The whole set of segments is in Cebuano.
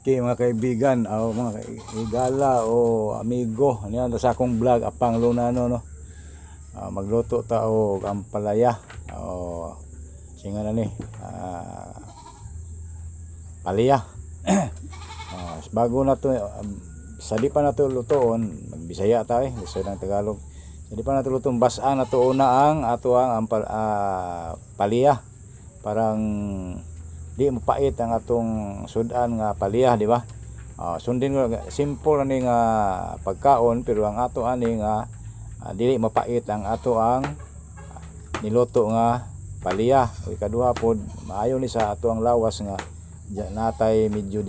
Okay, mga kaibigan o mga higala o amigo, ano yan sa akong vlog Apang Lunano, no. Magluto ta og ampalaya o singa na ni palya. Bago na to sa di pa na to lutoon, magbisaya ta eh, Bisaya ng Tagalog. Sa di pa na to lutoon, bas-an na to una ang ato ang palya. Parang di mapait ang atong sudan nga palya, di ba? Sundin ko, simple ani nga pagkaon, pero ang ato ani nga dili mapait ang ato ang niluto nga palya. O ikaduha pod, maayo ni sa ato ang lawas nga natay medyo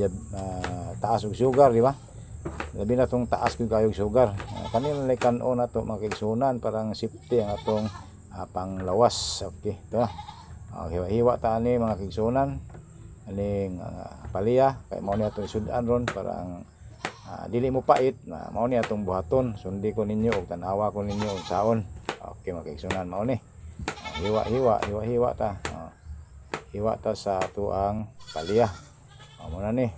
taas og sugar, di ba? Labi na tong taas kung kayog sugar. Kanila lang kan-on nato, mga kaigsunan, parang safety ang atong panglawas. Okay, ito na. Hiwa-hiwa ta ani, mga kaigsunan, aning palya kay mao ni atong isud-an ron para ang dili mo pait na mao ni atong buhaton. Sundi ko ninyo og tan-awa ko ninyo og saon. Okay, mga kaigsunan, mao ni. Hiwa hiwa hiwa hiwa ta. Hiwa ta sa ato ang palya. Mao na ni,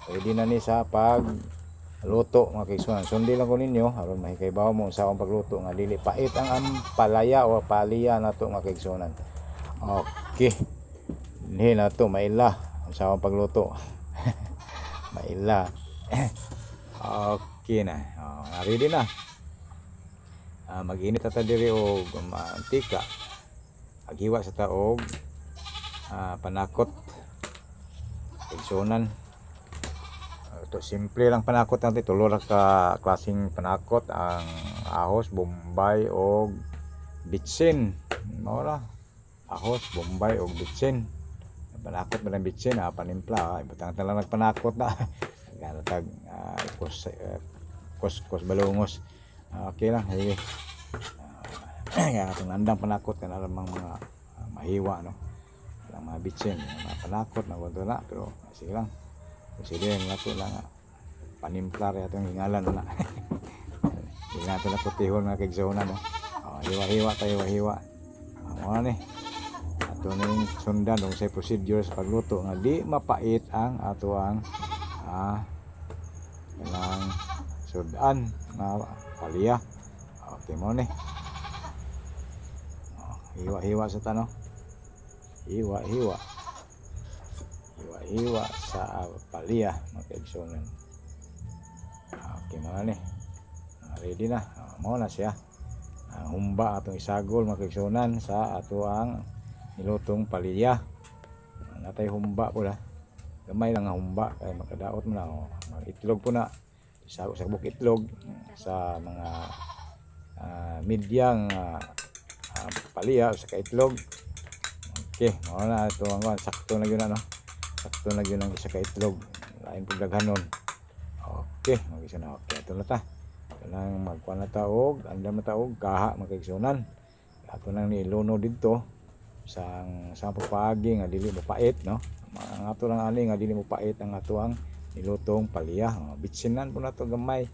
ready na ni sa pag luto, mga kaigsunan. Sundi lang ko ninyo aron mahikaybaw mo sa akong pagluto nga dili pait ang ampalaya o palya nato, mga kaigsunan. Okay. Hindi na to maila ang sa akong pagluto. Maila. Okay na. Oh, ready na. Mag-init ta diri og mantika. Aghiwa sa ta og panakot. Igsunan. Ito simple lang panakot natin. Tulo ra ka klaseng panakot: ang ahos, bombay og bitsin. Mao ra. Ahos, bombay og bitsin. Panakot man ang bitsin, panimpla, ibutang ta lang nagpanakot na. Gana tag kus, kus kus balungos. Okay lang, sige. Kaya atong nandang panakot kana lamang mga mahiwa, no. Ang mga bitsin, mga panakot na kuno na, pero sige lang. Sige na to lang, panimpla ra atong hingalan na. Hindi nato na putihon, mga kaigsuonan, no. Oh, hiwa-hiwa tayo, hiwa-hiwa. Mao ni. Ato ning sundan kung sa procedure sa pagluto nga di mapait ang ato ang kanang sudan nga palya. Okay, mo ni. Oh, hiwa-hiwa sa tano. Hiwa-hiwa. Hiwa-hiwa sa palya, mga kaigsuonan. Okay, mga ni. Ready na. Mao na siya. Ang humba atong isagol, mga kaigsuonan, sa ato ang nilutong palya. Natay humba po na. Gamay lang ang humba kay makadaot mo na. Oh. Mga itlog po na. Sa sa buk itlog sa mga medyang palya sa ka itlog. Okay, mao na ito ang kuan, sakto na gyud na, no. Sakto na gyud ang isa ka itlog. Lain pud daghanon. Okay, mag-isa na. Okay, ito na ta. Kanang magkuan na ta og andam na ta og kaha, mga kaigsunan. Ato nang nilunod didto sa pagpaagi nga dili mo pait, no. Ang ato lang ani nga dili mo pait ang ato ang nilutong palya. Oh, bitsinan po na to gamay.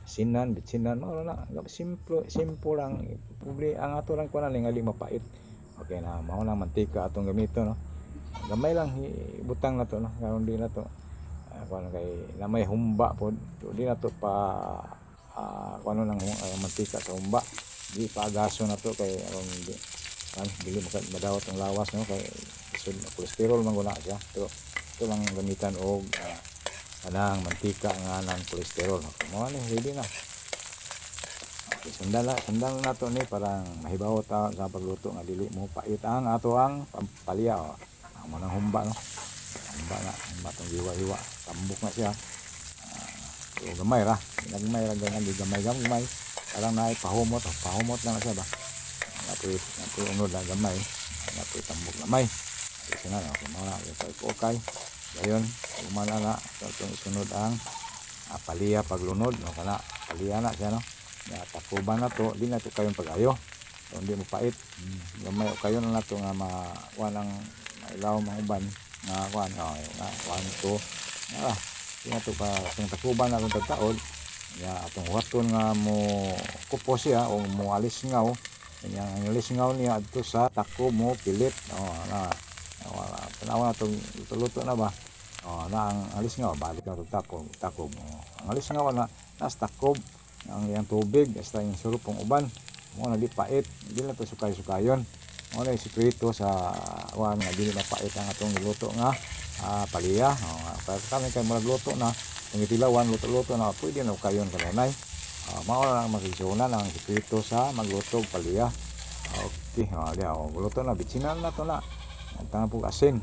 Sinan, bitsinan, mao na. Simple, simple lang. Publi ang ato lang kuan ani nga dili mapait. Okay na, mao na mantika atong gamito, no. Gamay lang ibutang na to, no. Karon di na to. Kuan kay na may humba pod. Di na to pa kuano ng mantika sa humba. Di pa agaso na to kay aron di kan dili maka madawat ang lawas, no, kay sud kolesterol man guna siya. Pero ito lang gamitan og kanang mantika nga ng kolesterol. Okay, mo ni ready na. Okay, sundan na nato ni parang mahibaw ta sa pagluto nga dili mo pait ang ato ang palya. Oh. Ang mo nang humba, no. Humba na, humba tong hiwa-hiwa. Tambok na siya. Pero gamay ra, gamay ra ganyan, di gamay gamay. Parang naay pahumot, oh, pahumot lang na siya ba. Napoy napoy unod lang gamay. Napoy tambok gamay. Okay, sunod, okay, mo na, okay, okay. Dayon, umana na, itong isunod ang palya paglunod, no, kana palya na siya, no. Ya, takuban na to, di na to kayong pag-ayo. So, hindi mo pait. Gamay o kayo na nato nga ma kuan ang mailaw mga uban nga kuan, oh, nga kuan to. Di na to pa itong takuban na atong tagtaod. Ya, atong huwaton nga mo kupos siya o mo alis ngaw. Kanya ang alis ngaw niya adto sa tako mo pilit. Oh, na. Wala, tanawa na itong luto na ba. Oh, na ang alis nga balik na takob, takob. Oh, ang alis nga na nas takob ang iyang tubig hasta yung surupong uban. Mo na di pait, di na to sukay-sukayon. Mo na yung sikreto sa kuan nga dili mapait ang atong niluto nga paliya. Oh, para kami kay murag luto na, kung itilawan, luto-luto na, pwede na kayon kanunay. Mao na lang makigsunan ang sikreto sa magluto og paliya. Okay, oh, di oh, luto na, bitsinan na to na. Ang po asin.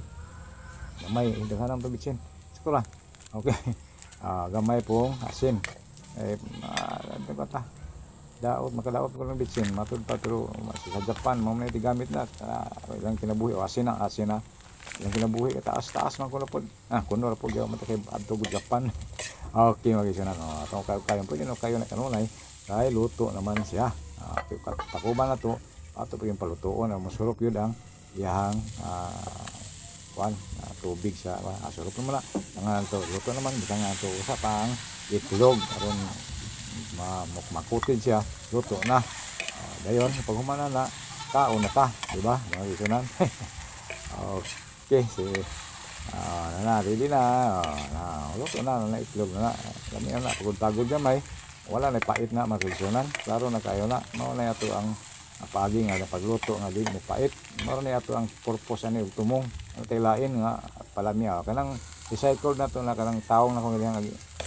Gamay, daghan to bitsin. Sakto lang. Okay. Gamay pong asin. Eh, ano ba ta? Daot, makadaot ko ng bitsin. Matud pa, pero sa Japan, mo na gamit na. Ilang kinabuhi, o asin na, asin na. Ilang kinabuhi, taas-taas man ko na po. Kuno ra po, gyud man ta kay adto go Japan. Okay, magisunan. Oh, atong kayo kayo pwede no kayo na kanunay. Kay luto naman siya. Okay, takuban na to. Ato po yung palutuon. Ang masurop yun ang iyahang kuan tubig sa surop naman na. Ang to luto naman bitang ato usa pang itlog aron ma makutin siya, luto na. Dayon pag humana na, kaon na ta, di ba mga isunan? Okay, si na, na ready na. Na luto na, na, na itlog na, na lami na, pagod-pagod gamay, wala na pait na, mga isunan. Klaro na kayo na. Mao na ato ang paagi nga pagluto nga di mo pait. Mao na ato ang purpose ani og tumong. Ang lain nga palami, kanang recycle na to na kanang taong na kung ilang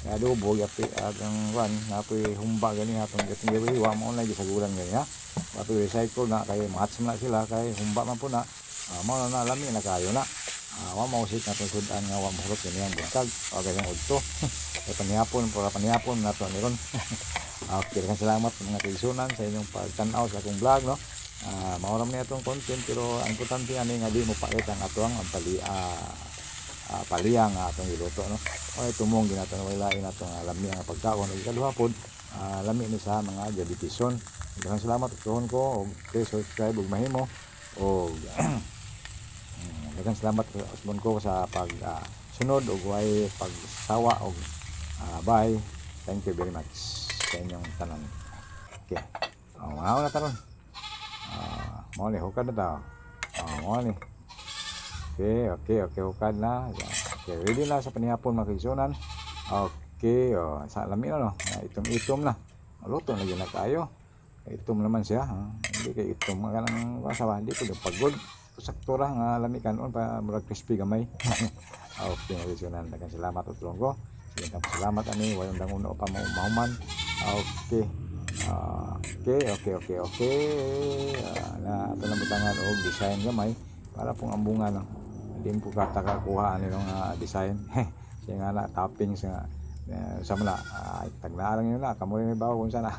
adobo yapi ang kuan napoy humba gani atong atong gihiwa, mao na gisagulan gani ha. Ato recycle na kay match na sila kay humba man po na. Mao na na lami na kayo na. Wa mausik na itong sudan nga wa mahurot gani ang buntag o gani ang udto kay panihapon para panihapon na to ni ron. Okay, daghang salamat mga kaigsunan sa inyong pagtan-aw sa akong vlog, no. Mao ra man ni atong content, pero ang importante ani nga di mo pait ang atoang ang paliya nga atong giluto, no. Okay, tumong ginato na wala lain atong lami nga pagkaon. Ug ikaduha pod, lami ni sa mga diabetison. Daghang salamat tuhon ko og please subscribe ug mahimo og daghang salamat usbon ko sa pag sunod ug way pagsawa og bye. Thank you very much sa inyong tanan. Okay. Oh, mga na taron. Mao ni hukad na ta. Oh, mao ni. Okay, hukad na. Okay, ready na sa panihapon, mga kaigsunan. Okay, oh, sa lami na, no. Itom-itom na. Luto na gyud na kayo. Itom naman siya. Ha? Hindi kay itom nga kanang asawa, hindi ko pagod. Sakto ra nga lami kanon pa murag crispy gamay. Okay, mga kaigsunan, daghang salamat at tulong ko. Sige, salamat ani wayong danguno pa mo mahuman. Okay. Okay. Na ato na butangan og design gamay para pong ambungan, no. Hindi po katakakuha ani nga design. Siya nga na toppings nga sa mala, tagnaa lang yun na kamo rin may bawo kung sana.